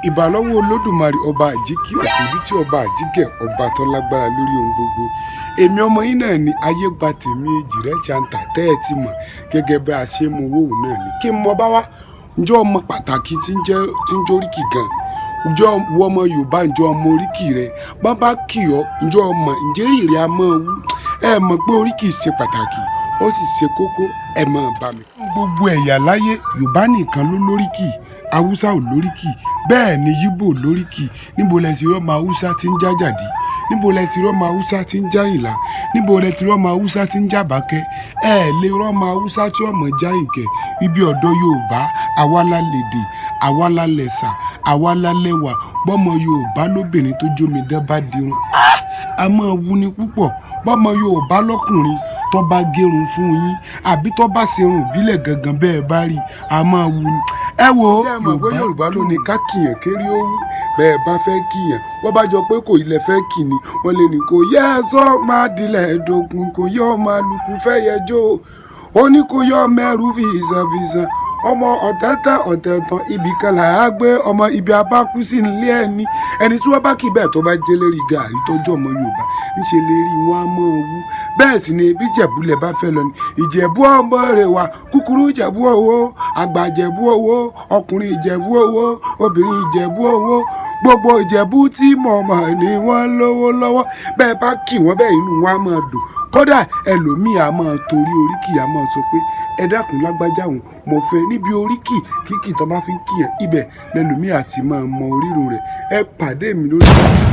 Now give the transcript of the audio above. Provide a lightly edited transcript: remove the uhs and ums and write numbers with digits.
Ìbà lọ́wọ́ Olódùmarè, ọba àjíkí òkòjú tí ọba àjíkẹ́, ọba tó lágbára lórí ohun gbogbo. Èmi ọmọ yín náà ni ayé gba tèmi, èjìrẹ́ jàǹtà tẹ́ ẹ ti mọ̀ gẹ́gẹ́ bí a ṣe mú owó náà ni. Kí n mọ bá wá, ǹjọ́ ọmọ pàtàkì tí ń jẹ́ tí ń jóríkì gan, ǹjọ́ wọ ọmọ Yorùbá, ǹjọ́ ọmọ oríkì rẹ bá bá kì ọ́, ǹjọ́ ọmọ ǹjẹ́ rírì a máa wú. Ẹ mọ̀ pé oríkì ṣe pàtàkì, ó sì ṣe kókó. Ẹ máa bá mi. Gbogbo ẹ̀yà láyé, Yorùbá nìkan ló lóríkì. Haúsá ò lóríkì, bẹ́ẹ̀ ni Yíbò lóríkì. Níbo lẹ ti rọ́mọ Haúsá tí ń jájàdí? Níbo lẹ ti rọ́mọ Haúsá tí ń jáyìnlá? Níbo lẹ ti rọ́mọ Haúsá tí ń jábàkẹ́? Ẹ lè rọ́mọ Haúsá tí ọmọ jáyìnkẹ́. Ibi ọ̀dọ́ Yorùbá, àwa la lèdè, àwa la lẹ̀sà, àwa la lẹ́wà. Bọ́mọ Yorùbá lóbìnrin tó jómidán bá dirun, a máa wuni púpọ̀. Bọ́mọ Yorùbá lọ́kùnrin tó bá gérun fún yín àbí tó bá ṣerun ìbílẹ̀ gangan, bẹ́ẹ̀ bá rí, a máa wuni. Ẹ wo, ẹ mọ̀ pé Yorùbá ló ní ká kìyàn kéré ó wú. Bẹ́ẹ̀ bá fẹ́ kìyàn, wọ́n bá jọ pé kò ilẹ̀ fẹ́ kì ni wọ́n lè ní kò yẹ ẹ sọ máa dilẹ̀ dògùn, kò yẹ ọmọ alùpùpù fẹ́ yẹjọ́ ó ní kò yọ mẹ́rù fìsànfìsàn, ọmọ ọ̀tẹ̀tẹ̀ ọ̀tẹ̀tàn, ibì kan là á gbé ọmọ ibi abákú sí nílé ẹni. Ẹni tí wọ́n bá kí bẹ́ẹ̀ tó bá jẹ́ lérí gàárì tọ́jú ọmọ Yorùbá níṣẹ́ lérí wọn á mọ̀ ọ́ wú. Bẹ́ẹ̀ sì ni bí Ìjẹ̀bú lẹ̀ bá fẹ́ lọ ni Ìjẹ̀bú ọmọ rẹ̀ wá, kúkúrú Ìjẹ̀bú owó, àgbà Ìjẹ̀bú owó, ọkùnrin Ìjẹ̀bú owó, obìnrin Ìjẹ̀bú owó, gbogbo Ìjẹ̀bú tí mọ̀mọ́ ni wọ́n lówó lọ́wọ́. Bẹ́ẹ̀ bá kì wọ́n bẹ́ẹ̀, inú wọn á máa dùn. Kódà ẹlòmíì á máa torí oríkì á máa sọ pé, "Ẹ dákun, lágbájá òun mo fẹ́." Níbi oríkì kíkì tó bá fi ń kíyàn, ibẹ̀ lẹlòmíì àti máa mọ orírun rẹ̀. Ẹ pàdé mi lórí YouTube.